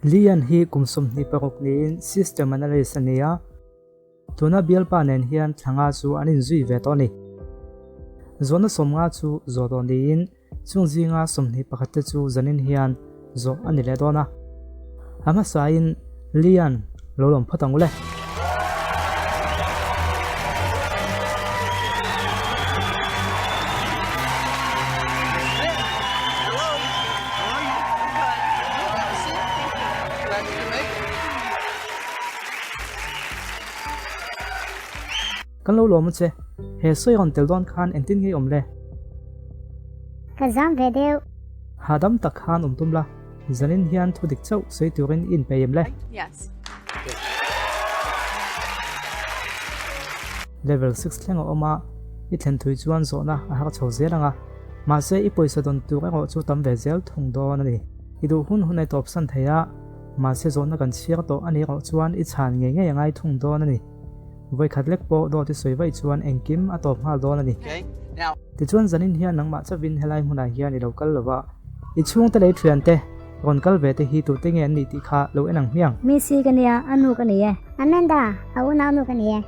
Lian hi kum 26 niin System Analyst a ni a, tuna bialpa nen hian thla nga chu an inzui ve tawh a ni. Zawhna 50 chu zawh tawh niin Chung zinga 21 te chu zanin hian zawh a ni leh dawn a. A hmasain Lian lo lawm phawt ang u le. Kan lo lawm a che. He sawi rawn tel dawn khan engtin nge i awm le? Ka zam ve deuh. Hahdam tak khan awm tum la, zanin hian thu dik chauh sawi turin i inpeih em le? Yes. Level six thleng a awm a, i thlen thui chuan zawhna a har chho zel ang a, mahse i pawisa dawn tur erawh chu tam ve zel thung dawn a ni. I duh hun hun a i tawpsan thei a, mahse zawhna kan chhiar tawh a nih erawh chuan i chhan ngei ngei a ngai thung dawn a ni. Vawikhat lek pawh dawt i sawi vaih chuan engkim a tawp nghal dawn a ni. Tichuan zanin hian nangmah chauhin helai hmunah hian i lo kal lo va, i chhungte leh i thiante rawn kal ve te hi tute nge an nih tih kha lo en ang hmiang. Missy ka nia, a nu ka ni e. Amanda, a unau nu ka ni e.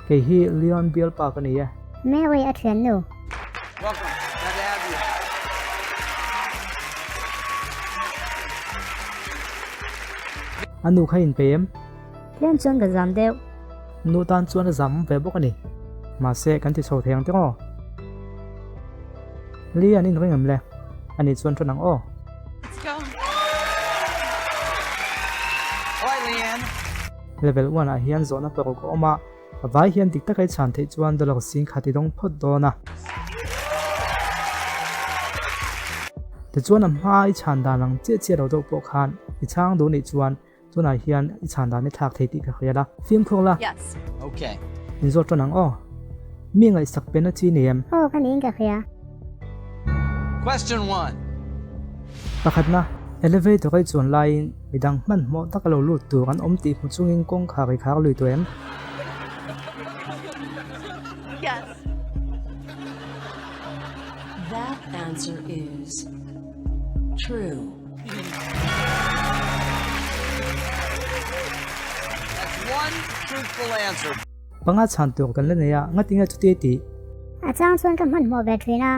Kei hi Leon bialpa ka ni e. Mary a thian nu. A nu kha inpeih em? Tlem chuan ka zam deuh. Nu tan chuan a zam ve bawk a ni. Mahse, kan ti chho thei ang teng aw. Li an inring em le? Ani chuan ṭan ang aw. Level one ah hian zawhna paruk a awm a, a vai hian dik taka i chhan theih chuan dollar 10,000 i dawng phawt dawn a. Tichuan a hma i chhan dan ang chiah chiah lo deuh pawh khan i chhang duh nih chuan Tunah hian i chhan dan i thlak thei tih ka hria la. Fimkhur la. Yes. Okay. In zawt ṭan ang aw. Mi ngaihsak pen a chi ni em? Aw, ka niin ka hria. Question one. Pakhatna, elevator a i chuan laiin midang hmanhmawh tak a lo lut tur an awm tih hmu chungin kawngkhar i khar lui tawh em? Yes. That answer is true. Panga chhan tur kan la nei a, ngatinge chuti a tih? A chang chuan ka hmanhmawh ve thin a,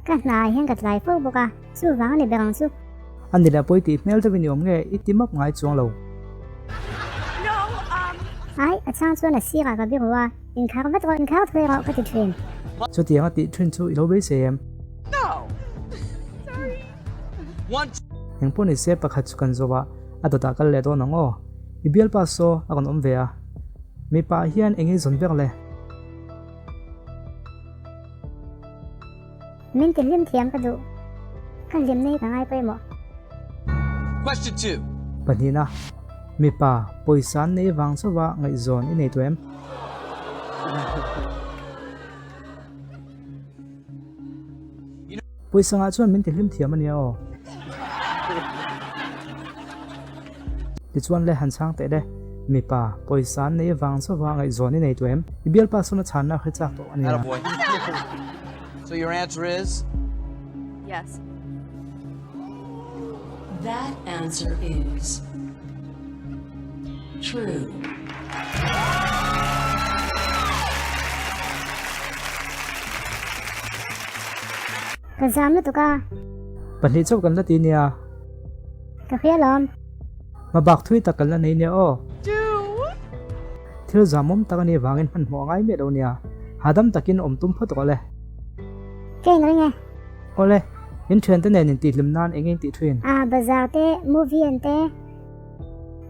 ka hna ah hian ka tlai fo bawk a, chuvang a ni ber ang chu. A ni leh pawi tih hmel deuhin i awm nge i ti map ngai chuang lo. Ai, a chang chuan a sirah ka biru a, inkhar vat rawh, inkhar thuai rawh ka ti thin. Chutiang a tih thin chu i lo beisei em? Eng pawh ni se pakhat chu kan zawh a, a dawtah kal leh dawn ang aw. I bialpa saw a rawn awm ve a. Mipa ah hian eng ei zawn ber le? Min ti hlim thiam ka duh. Ka hlim nei ka ngai pawimawh. Question 2. Pahnihna, Mipa, pawisa an nei vang chauha ngaihzawn i nei tawh em? Pawisa ngah chuan min ti hlim thiam a nia aw. Tichuan le han chhang teh le, mipa, pawisa an nei vang chauha ngaihzawn i nei tawh em? I bialpa sawn a chhanna a hre chak tawh a nia. So your answer is? Yes. That answer is true. Ka zam lutuk a. Pahnih chauh kan la ti nia. Ka hria lawm. Hmabak thui tak kan la nei nia aw. Thil zamawm tak a nih vangin hmanhmawh a ngai miah lo nia. Hahdam takin awm tum phawt rawh le. Ka inring e. Awle, in thiante nen intihhlim nan eng eng tih thin? A, bazar te, movie en te,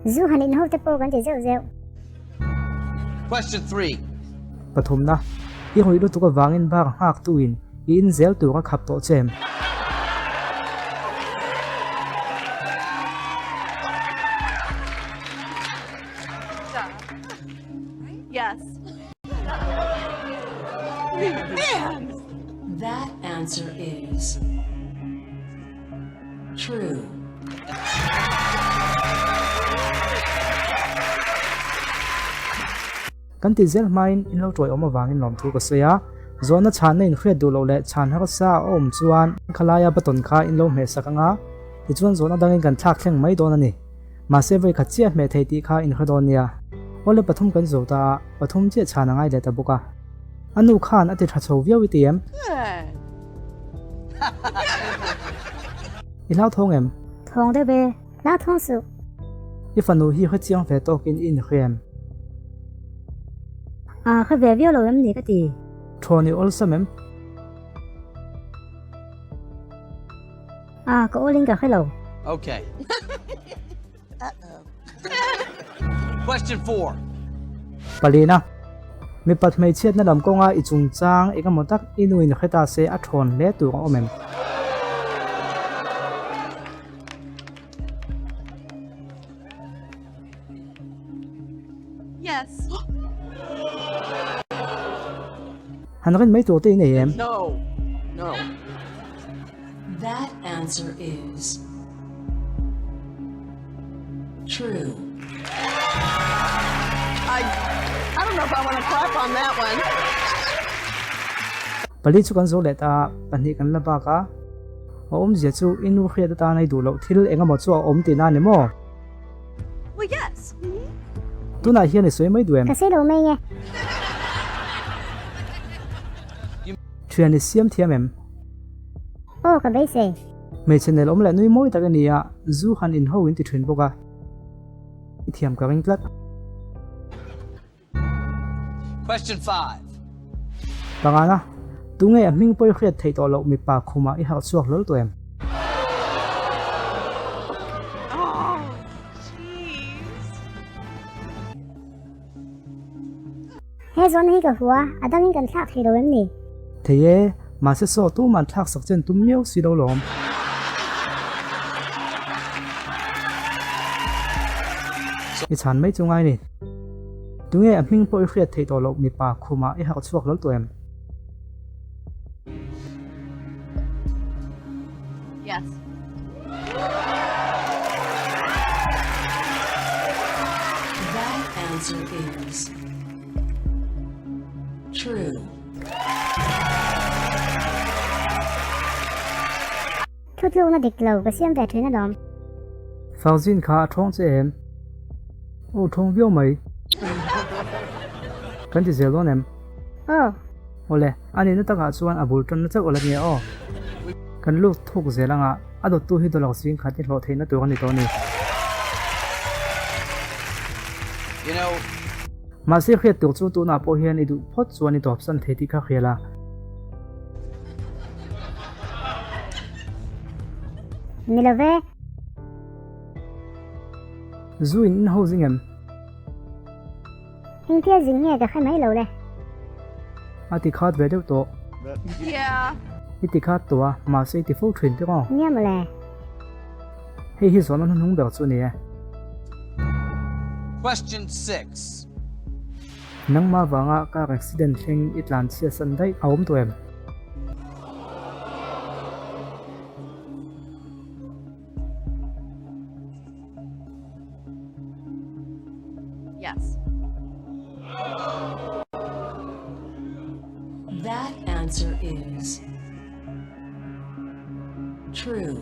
zu han in ho te pawh kan ti zeuh zeuh. Question 3. Pathumna, I ruih lutuk avangin bar nghak tuin i in zel tur a khap tawh che em? Yes. That answer is true. Kan ti zel hmain in lo tuai awm avangin lawmthu ka sawi a, zawhna chhanna in hriat duh loh leh chhan harsa a awm chuan khalaia button kha in lo hmeh sak anga. Tichuan zawhna dangin kan thlak thleng mai dawn a ni. Mahse vawi khat chiah hmeh thei tih kha inhre dawn nia. Awle pathum kan zo ta a, pathum chiah chhan a ngai leh ta bawk a. A nu khan a ti tha chho viau i ti em? I hlauthawng em? Thawng deuh e, hlauthawng suh. I fanu hi hre chiang ve tawkin i inhre em? A hre ve viau lo em ni ka ti. Thawn i awlsam em? A, ka awlin ka hre lo. Okay. Question 4. Palina, Mipat hmeichhiatna lam kawnga i chungchang eng emaw tak i nuin hre ta se a thawn hle tur a awm em? Yes. Han rin mai tur te i nei em? No. No. That answer is true. I I don't know if I want to clap on that one. Pali chu kan zo leh ta a, pahnih kan la bak a. A awmzia chu i nu hriat atan a i duh loh thil eng emaw chu a awm tihna a ni maw? Well, yes. Tunah hian i sawi mai duh em? Ka sawi lo mai nge. Thian i siam thiam em? Aw ka beisei. Hmeichhe nel awm leh nui mawi tak a ni a, zu han in ho in ti thin bawk a. I thiam ka ring tlat. Question 5. Pangana, tunge a hming pawi hriat theih tawh loh mipa khumah i harh chhuak hlawl tawh em? Oh, jeez. He zawn hi ka hua, a dangin kan thlak thei lo em ni? Thei e, mahse saw tuman thlak sak chen tum miau si lo lawm. I chhan mai chu ngai ni. Tunge a hming pawh i hriat theih tawh loh mipa khumah i harh chhuak hlawl tawh em? Yes. That answer is true. Thutlukna dik lo ka siam ve thin alawm. Fauzin kha a thawng che em? Aw thawng viau mai. Kan ti zel dawn em? Aw. Awle, a nihna takah chuan a bul tanna chauh ala nia aw. Kan lut thuk zel anga a dawttu hi dawlak zing khat i hlawh theihna tur a ni tawh a ni. You know. Mahse hriat tur chu tunah pawh hian i duh phawt chuan i tawpsan thei tih kha hrial a. Ni lo ve. Zu in in ho zing em? Engtia zing nge ka hre mai lo le. A ti khat ve deuh tawh. Yeah. I ti khat tawh a, mahse i ti fo thin tawh aw. Nia mawle. Hei hi zawhna hnuhnung ber chu a ni e. Question 6. Nangmah vanga car accident thleng i tlan chhiat san daih a awm tawh em? Yes. That answer is true.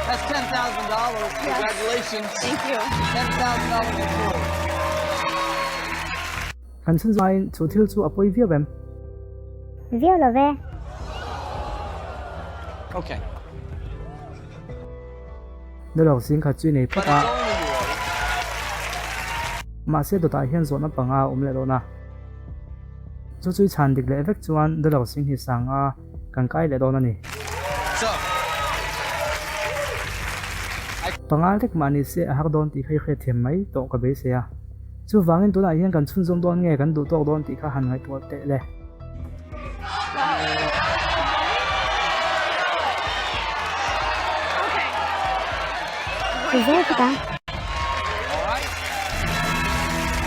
That's $10,000. Congratulations. Thank you. $10,000 in full. Kan chhun zaiin chu thil chu a pawi viau em? Viau lo ve. Okay. Nalawk zing khat chu i nei phawt a. Mahse dawtah hian zawhna panga a awm leh dawn a. Chu chu i chhan dik leh vek chuan Nalawk zing hi sanga kan kai leh dawn a ni. Panga lek mah ni se a har dawn tih kha i hriatthiam mai tawh ka beisei a. Chuvangin tunah hian kan chhunzawm dawn nge kan duh tawk dawn tih kha han ngaihtuah teh le. Zel phawt a.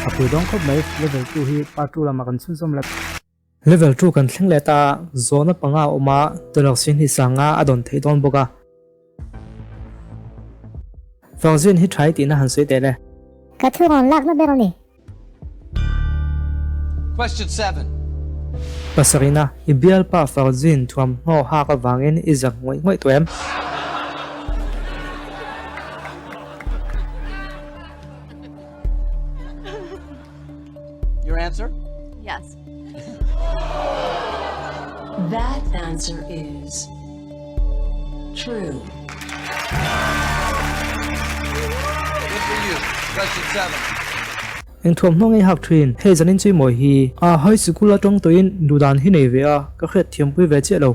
A pui dawn khawp mai, level 2 hi part 2 lamah kan chhunzawm leh. Level 2 kan thleng leh ta, zawhna panga a awm a, tunah sin hi sanga a dawn theih dawn bawk a. Fangzin hi tha i tihna han sawi teh le. Ka thu rawn lakna ber a ni. Question 7. Pasarihna, I bialpa Farzin thuamhnaw hak avangin i zak ngawih ngawih tawh em? Your answer? Yes. That answer is true. Good for you. Question 7. Eng thuamhnaw ngei hak thin, hei zanin chu i mawi hi. A high sikul atang tawhin duhdan hi nei ve a, ka hriat thiampui ve chiah lo.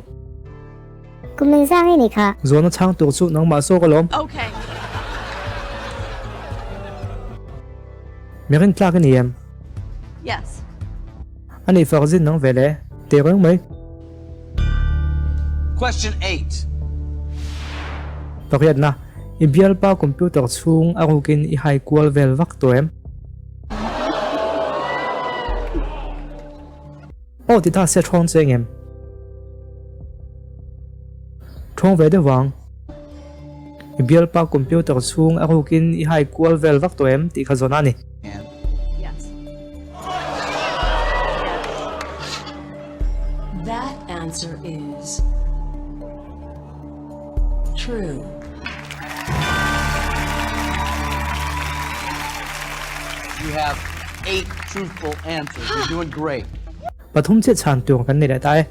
Kum engzang i nih kha? Zawhna chhang tur chu nangmah zawk alawm. Okay. Mi rintlak i ni em? Yes. A nih fak zin nang ve le. Teh reng mai. Question 8. Pakhiatna, I bialpa computer chhung a rukin i hai kual vel vak tawh em? Aw ti ta se thawng che engem? Thawng ve deuh vang. I bialpa computer chhung a rukin i hai kual vel vak tawh em tih kha zawn a ni. That answer is true. You have 8 truthful answers. You're doing great. Pathum chiah chhan tur kan nei leh ta e.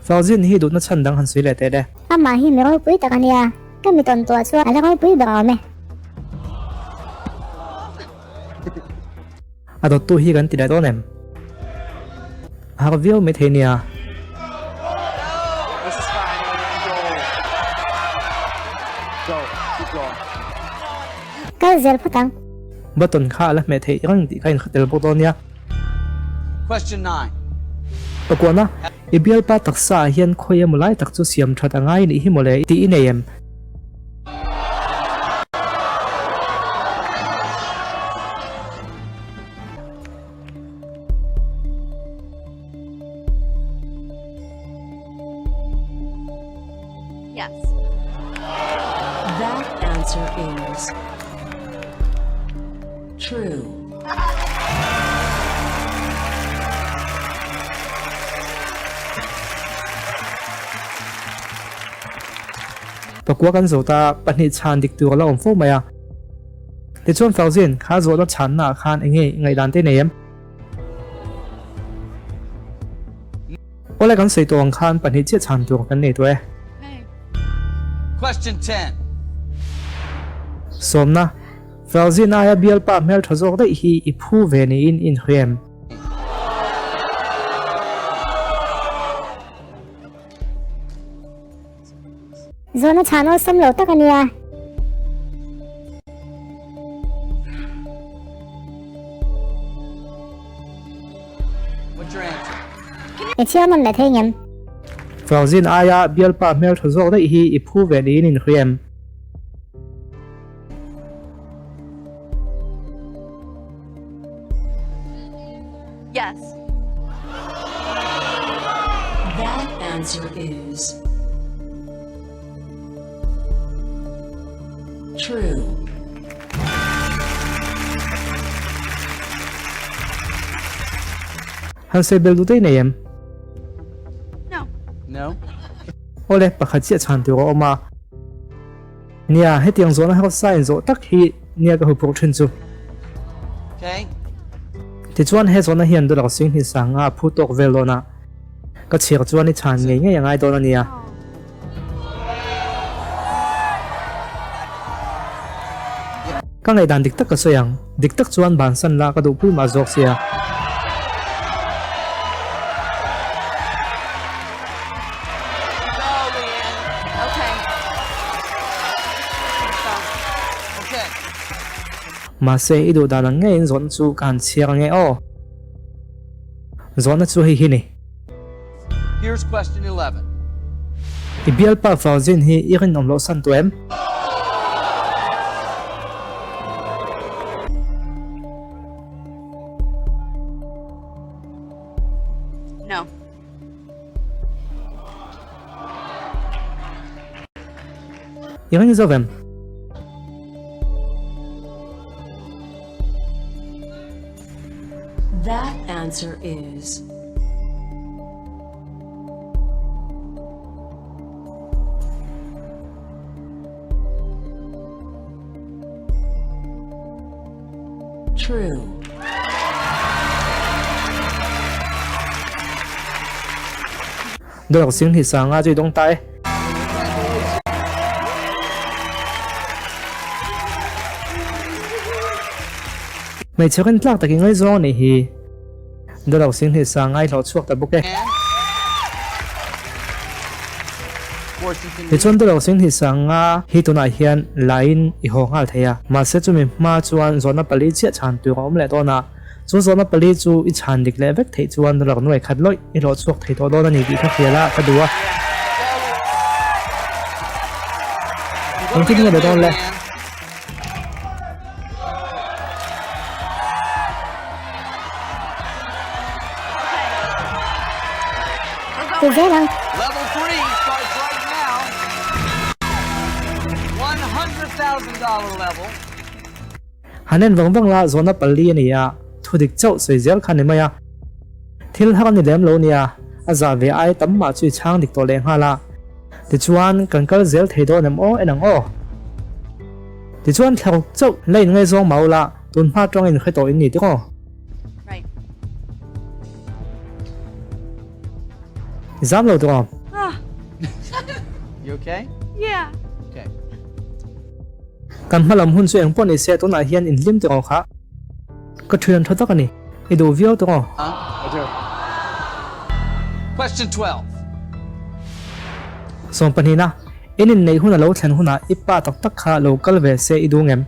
Farzin hi duhna chhan dang han sawi leh teh le. Amah hi mi ropui tak a nia, ka mi tawn tuah chuan a la ropui ber awm e. A dawttu hi kan ti leh dawn em? A har viau mai thei nia. Kal zel phawt ang. Button kha a la hmeh theih reng tih kha in hre tel bawk dawn nia. Question 9. Pakuana, I bialpa taksa ah hian khawi emaw lai tak chu siam that a ngai nih hi mawle tih i nei em? Yes. That answer is true. Pakua kan zawh ta, pahnih chhan dik tur a la awm fo mai a. Tichuan Fauzin, kha zawhna chhanna ah khan eng nge i ngaihdan te nei em? Awle kan sawi tawh ang khan pahnih chiah chhan tur kan nei tawh e. Question 10. Sawmna, Fauzin aia bialpa hmeltha zawk daih hi i phu ve niin i inhawi em? Zawhna chhan awlsam lo tak a nia. I chhiar nawn leh thei ngem? Fauzin aia bialpa hmeltha zawk daih hi i phu ve niin in hria em? Yes. That answer is true. Han sawi bel duh daih nei em? No. No. Awle, pakhat chiah chhan tur a awm a. Nia, hetiang zawhna hausa inzawh tak hi nia ka huphurh thin chu. Okay. Tichuan he zawhna hian dollar singhnih sanga a phu tawk vel dawn a, ka chhiar chuan i chhan ngei ngei a ngai dawn a nia. Ka ngaihdan dik tak ka sawi ang, dik tak chuan bansan la ka duhpui mah zawk sia. Mahse i duh dan ang ngeiin zawhna chu ka han chhiar ange aw. Zawhna chu hei hi ni. Here's question 11. I bialpa Fauzin hi i rinawm loh san tawh em? No. I ring zo vem? That answer is. True. Dollar singhnih sanga chu i dawng ta e. Hmeichhe rin tlak takin ngaihzawng a nih hi. Dollar singhnih sanga i hlawh chhuak ta bawk e. Tichuan dollar singhnih sanga hi tunah hian lain i haw nghal thei a. Mahse chumi hma chuan zawhna pali chiah chhan tur a awm leh dawn a. Chu zawhna pali chu i chhan dik leh vek theih chuan rak nuai khat lawih i hlawh chhuak thei tawh dawn a ni tih kha hrial a ka duh a. Engtin nge be dawn le? Ti zel ang. Level 3 starts right now. $100,000 level. Han en vang vang la zawhna pali a ni a, thu dik chauh sawi zel kha a ni mai a. Thil har a ni lem lo nia, a zah ve ai tam mah chu i chhang dik tawh leh nghal a. Tichuan, kan kal zel thei dawn em aw en ang aw. Tichuan thlaruk chauh la in ngaihzawng mau la, tun hma tawng in hre tawh in ni dik aw. I zam lo dik aw. You okay? Yeah. Okay. Kan hma lam hun chu eng pawh ni se tunah hian in hlim tiraw kha. Ka thian tha tak a ni. I duh viau tiraw? Question 12. Sawm pahnihna, in inneih hun a lo thlen hunah i pa tak tak kha lo kal ve se i duh ngem?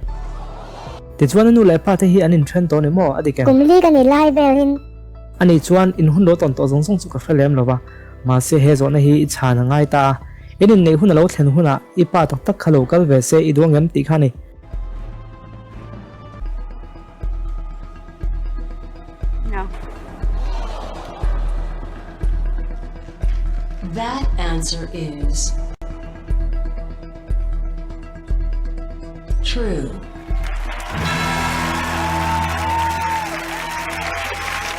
Tichuan i nu leh pa te hi an inthen tawh ni maw? A dik em? Kum li ka ni lai velin. Ani chuan in hun lo tawn tawh zawng zawng chu ka hre lem lo va. Mahse he zawhna hi i chhan a ngai ta a, in inneih hun a lo thlen hunah i pa tak tak kha lo kal ve se i duang em tih kha a ni. No. That answer is true.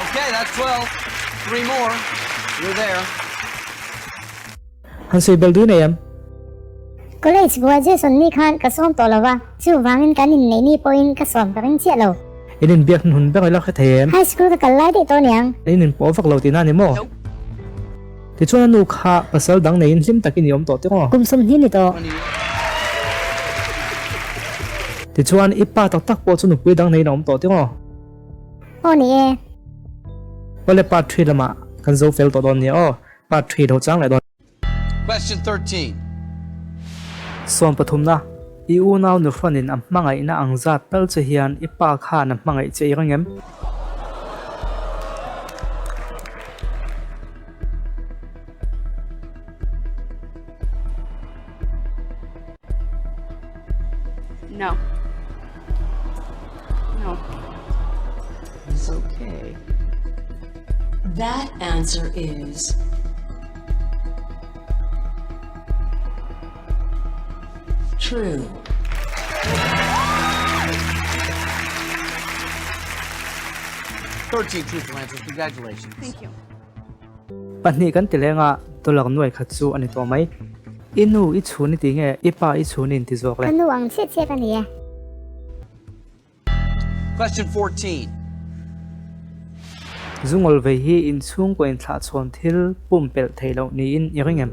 Okay, that's 12. Three more. You're there. Han sawi bel dui nei em? College graduation ni khan ka sawm tawh lo va, chuvangin kan inneih ni pawhin ka sawm ka ring chiah lo. In inbiak hnun ber ila hre thei em? High school ka kal lai daih tawh niang. In inpawh vak lo tihna a ni maw? Tichuan a nu kha pasal dang neiin hlim takin i awm tawh tiraw? Kum sawmhnih ni tawh. Tichuan i pa tak tak pawh chu nupui dang neiin a awm tawh tiraw? Aw ni e. Awle part 3 lamah kan zo fel tawh dawn nia aw. Part 3 lo chang leh dawn. Question 13. Sawm pathumna, I unau nuhranin a hmangaihna ang zat tal che hian i pa khan a hmangaih che i ring em? No. No. It's okay. That answer is true. 13 truthful answers. Congratulations. Thank you. Pahnih kan ti leng a, dollar nuai khat chu a ni tawh mai. I nu i chhun i ti nge i pa i chhun i inti zawk le? Ka nu ang chiah chiah ka ni e. Question 14. Zungawl vei hi inchhungkaw inthlahchhawn thil pumpelh theih loh niin i ring em?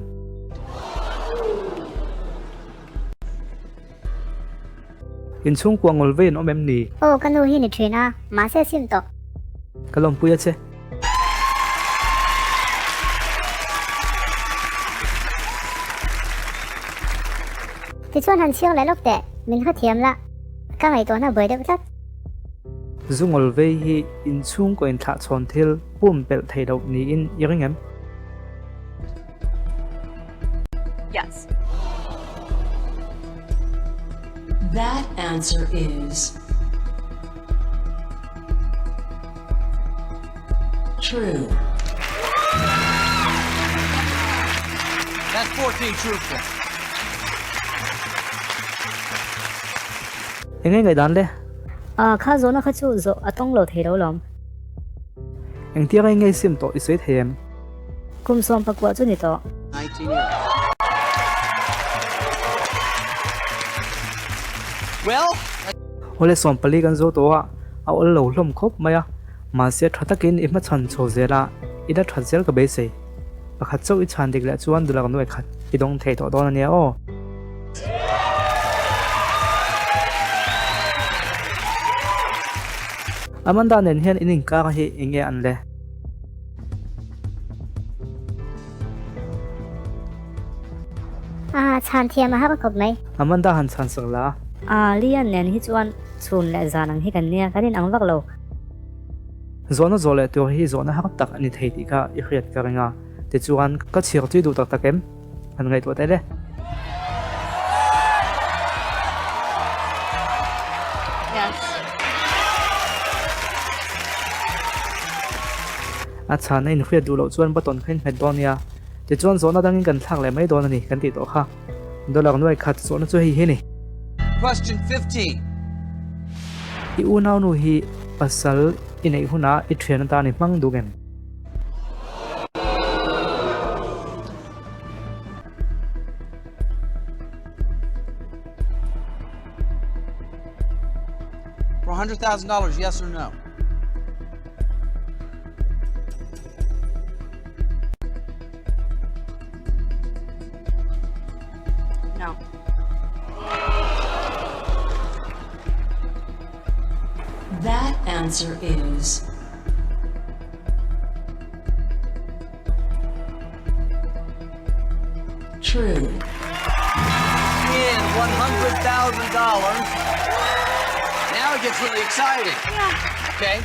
Inchhungkua ngawl vei an awm em ni? Aw, ka nu hi ni thin a, mahse sim tawh. Ka lawmpui a che. Tichuan han chhiang leh lawk teh, min hrethiam la, ka ngaihtuahna buai deuh tlat. Zu ngawl vei hi inchhungkaw inthlahchhawn thil pumpelh theih loh niin i ring em? Yes. That answer is true. That's 14 truthful. Eng nge ngaihdan le? Kha zawhna kha chu zawh a tawng lo thei lo lawm. Engtia rei nge sim tawh i sawi thei em? Kum 14 chu ni tawh. Awle 14 kan zo tawh a, a awl lo hlawm khawp mai a, mahse tha takin i hmachhan chho zel a, i la that zel ka beisei. Pakhat chauh i chhan dik leh chuan dollar nuai khat i dawng thei tawh dawn a nia aw. Amanda nen hian in inkar hi eng nge an le? A chhan thiam a har khawp mai. Amanda han chhan sak la. A Lian nen hi chuan chhun leh zan ang hi kan nia, kan inang vak lo. Zawhna zawh leh tur hi zawhna har tak a ni thei tih kha i hriat ka ring a, tichuan ka chhir tui duh tak tak em? Han ngaihtuah teh le. A chhan a inhriat duh loh chuan button kha in hmet dawn nia. Tichuan zawhna dangin kan thlak leh mai dawn a ni kan tih tawh kha. Dollar nuai khat zawhna chu hei hi a ni. Question 15. I unaunu hi pasal i neih hunah i thian atan i hmang duh em? For $100,000, yes or no? No. That answer is True. In $100,000. Now it gets really exciting. Okay.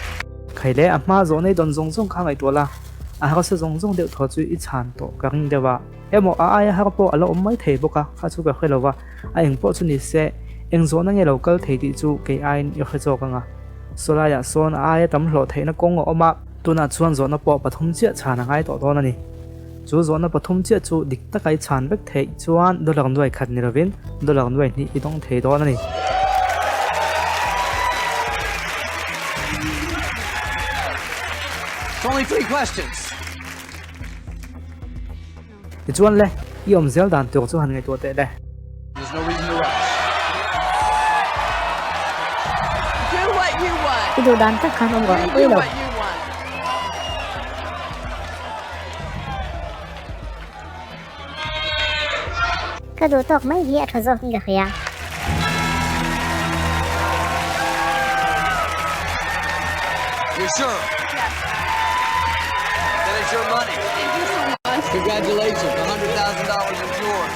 Khai le a hma zawh nei dawn zawng zawng kha ngaihtuah la, a harsa zawng zawng deuh thaw chu i chhan tawh ka ring deuh a. Emaw a aia har pawh a la awm mai thei bawk a, kha chu ka hre lo va, a eng pawh chu ni se, eng zawhna nge lo kal thei tih chu kei aiin i hre zawk ang a. Sawlaiah sawn a aia tam hlawh theihna kawng a awm a, tunah chuan zawhna pawh pathum chiah chhan a ngai tawh dawn a ni. Chu zawhna pathum chiah chu dik taka i chhan vek theih chuan dollar nuai khat ni lovin dollar nuai hnih i dawng thei dawn a ni. It's only three questions. Tichuan le, i awm zel dan tur chu han ngaihtuah teh le. There's no reason to rush. Do what you want. I duh dan tak khan awm rawh, You pui do lo. what you want. Ka duh tawk mai hi a tha zawkin ka hria. You're sure? Yes. That is your money. Thank you so much. Congratulations, $100,000 is yours.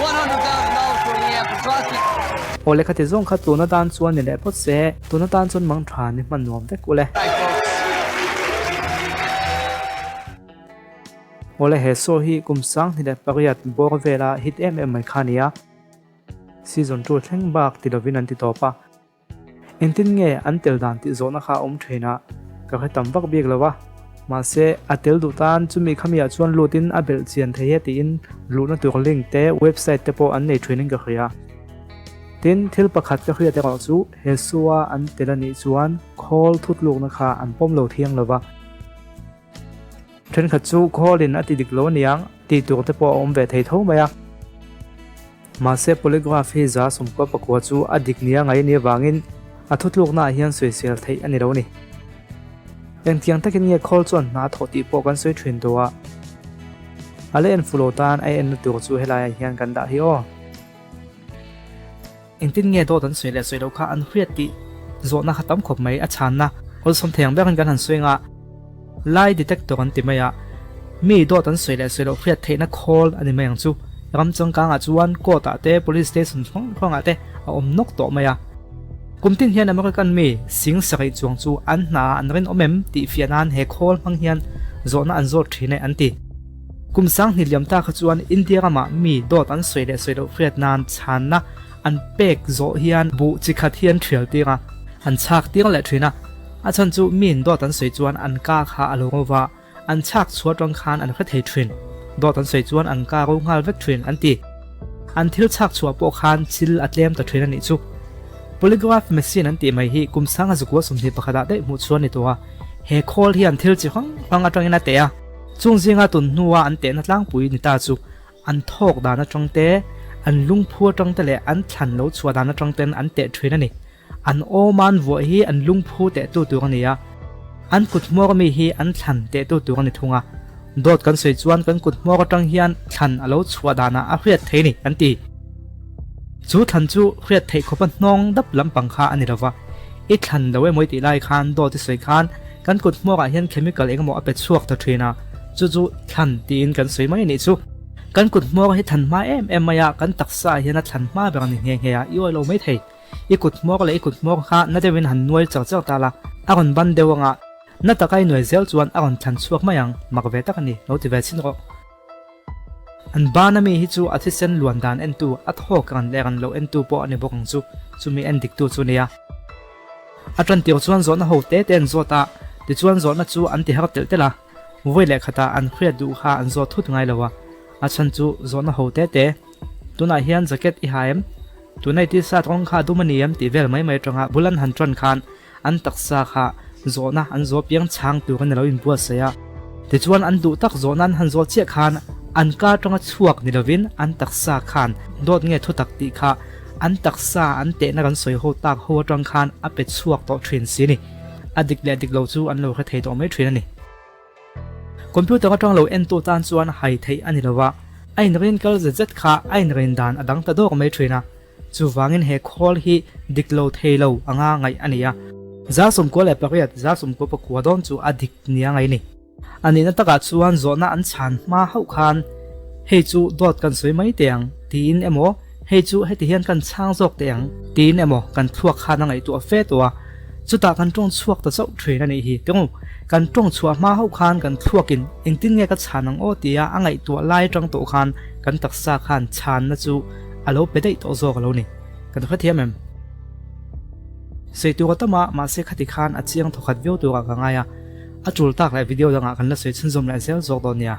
$100,000 for Leanne Petrosky. Aw lehkha ti zawng kha tun atan chuan ni leh phawt se, tun atan chuan mang tha ni hman nuam vek ule. Awle he show hi kum 2008 bawr vela hit em em mai kha a ni a, season 2 thleng bak ti lovin an ti tawp a. Engtin nge an tel dan tih zawhna kha a awm thin a, ka hre tam vak bik lo a, mahse a tel duh tan chumi khamiah chuan lutin a belh chian thei e tiin luhna tur link te website te pawh an nei thinin ka hria. Tin, thil pakhat ka hriat erawh chu he show-a an tel a nih chuan khawl thutlukna kha an pawm lo thiang lo va. Thenkhat chu khawlin a ti dik lo aniang tih tur te pawh a awm ve thei tho mai a. Mahse polygraph hi 99% chu a dik nia ngai a nih avangin a thutlukna ah hian sawisel theih a ni lo a ni. Engtiang takin nge khawl chuan hna a thawh tih pawh kan sawi thin duh a. A la en fuh lo tan a enna tur chu helaiah hian kan dah hi aw. Engtin nge dawt an sawi leh sawi loh kha an hriat tih zawhna kha tam khawp mai a chhanna awlsawm thei ang berin kan han sawi anga lie detector an ti mai a, mi dawt an sawi leh sawi loh hriat theihna khawl a ni mai ang chu. Ram changkangah chuan court ah te police station hrang hrangah te a awm nawk tawh mai a. Kum tin hian American mi sing sarih chuang chu an hna ah an rinawm em tih fiah nan he khawl hmang hian zawhna an zawt thin e an ti. Kum 2000 liam ta kha chuan India ramah mi dawt an sawi leh sawi loh hriat nan chhanna an pek zawh hian buh chi khat hi an thial tir a, an chhak tir leh thin a. A chhan chu miin dawt an sawi chuan an ka kha a lo ro va, an chhak chhuah tang khan an hre thei thin. Dawt an sawi chuan an ka ro nghal vek thin an ti. An thil chhak chhuah pawh khan chil a tlem ta thin a nih chu. Polygraph machine an tih mai hi kum sanga zakua 21 ah daih hmuh chhuah a ni tawh a, he khawl hian thil chi hrang hrang atangin a teh a, chung zinga tun hnua an tehna tlangpui ni ta chu an thawk dan atang te, an lungphu atang te leh an thlan lo chhuah dan atang ten an teh thin a ni. An awman vuah hi an lungphu tehtu tur a ni a, an kut hmawr ami hi an thlan tehtu tur a ni thung a. Dawt kan sawi chuan kan kut hmawr atang hian thlan a lo chhuah danah a hriat thei ni, an ti. Chu thlan chu hriat theih khawpa hnawng dap lampang kha a ni lova, i thlan lo emaw i tih lai khan dawt i sawi khan kan kut hmawrah hian chemical engemaw a pe chhuak ta thin a, chu chu thlan tiin kan sawi mai a nih chu. Kan kut hmawr hi thlan hma em em mai a, kan taksa ah hian a thlan hma ber a ni nghe nghe a, i awih lo mai thei. I kut hmawr leh i kut hmawr kha na deuhin han nuai char char ta la, a rawn ban deuh anga na taka i nuai zel chuan a rawn thlan chhuak mai ang, mak ve tak a ni, lo ti ve chhin rawh. An ban ami hi chu a thisen luan dan entu, a thawk ran leh ran loh entu pawh a ni bawk ang chu, chumi en diktu chu nia. A tan tir chuan zawhna ho te te an zawt a, tichuan zawhna chu an ti har telh telh a, vawi leh khatah an hriat duh kha an zawt thut ngai lo a, a chhan chu zawhna ho te te. Tunah hian jacket i ha em? Tuna i t-shirt rawng kha a dum a ni em? tih vel mai mai atanga bul an han tan khan an taksa kha zawhna an zawh piang chhang tur a ni lo inbuatsaih a. Tichuan an duh tak zawhna an han zawh chiah khan an ka atanga chhuak ni lovin an taksa khan dawt nge thutak tih kha an taksa an tehna kan sawi ho tak ho atang khan a pe chhuak tawh thin si a ni. A dik leh dik lo chu an lo hre thei tawh mai thin a ni. Computer atang lo entu tan chuan hai theih a ni lo a, a inrin kal zet zet kha a inrin dan a dang ta dawk mai thin a, chuvangin he khawl hi dik lo thei lo anga ngaih a ni a. 98, 99 dawn chu a dik nia ngaih a ni. A nihna takah chuan zawhna an chhan hma hauh khan hei chu dawt kan sawi mai teh ang tiin emaw hei chu heti hian kan chhang zawk teh ang tiin emaw kan thluak khan a ngaihtuah fe tawh a, chutah kan tawng chhuak ta chauh thin a nih hi. Tengawh, kan tawng chhuah hma hauh khan kan thluakin engtin nge ka chhan ang aw tia a ngaihtuah lai atang tawh khan kan taksa khan chhanna chu a lo pe daih tawh zawk a lo ni. Kan hrethiam em? Sawi tur a tam a, mahse khati khan a chiang thawkhat viau turah ka ngai a, a tul tak leh video dangah kan la sawi chhunzawm leh zel zawk dawn nia.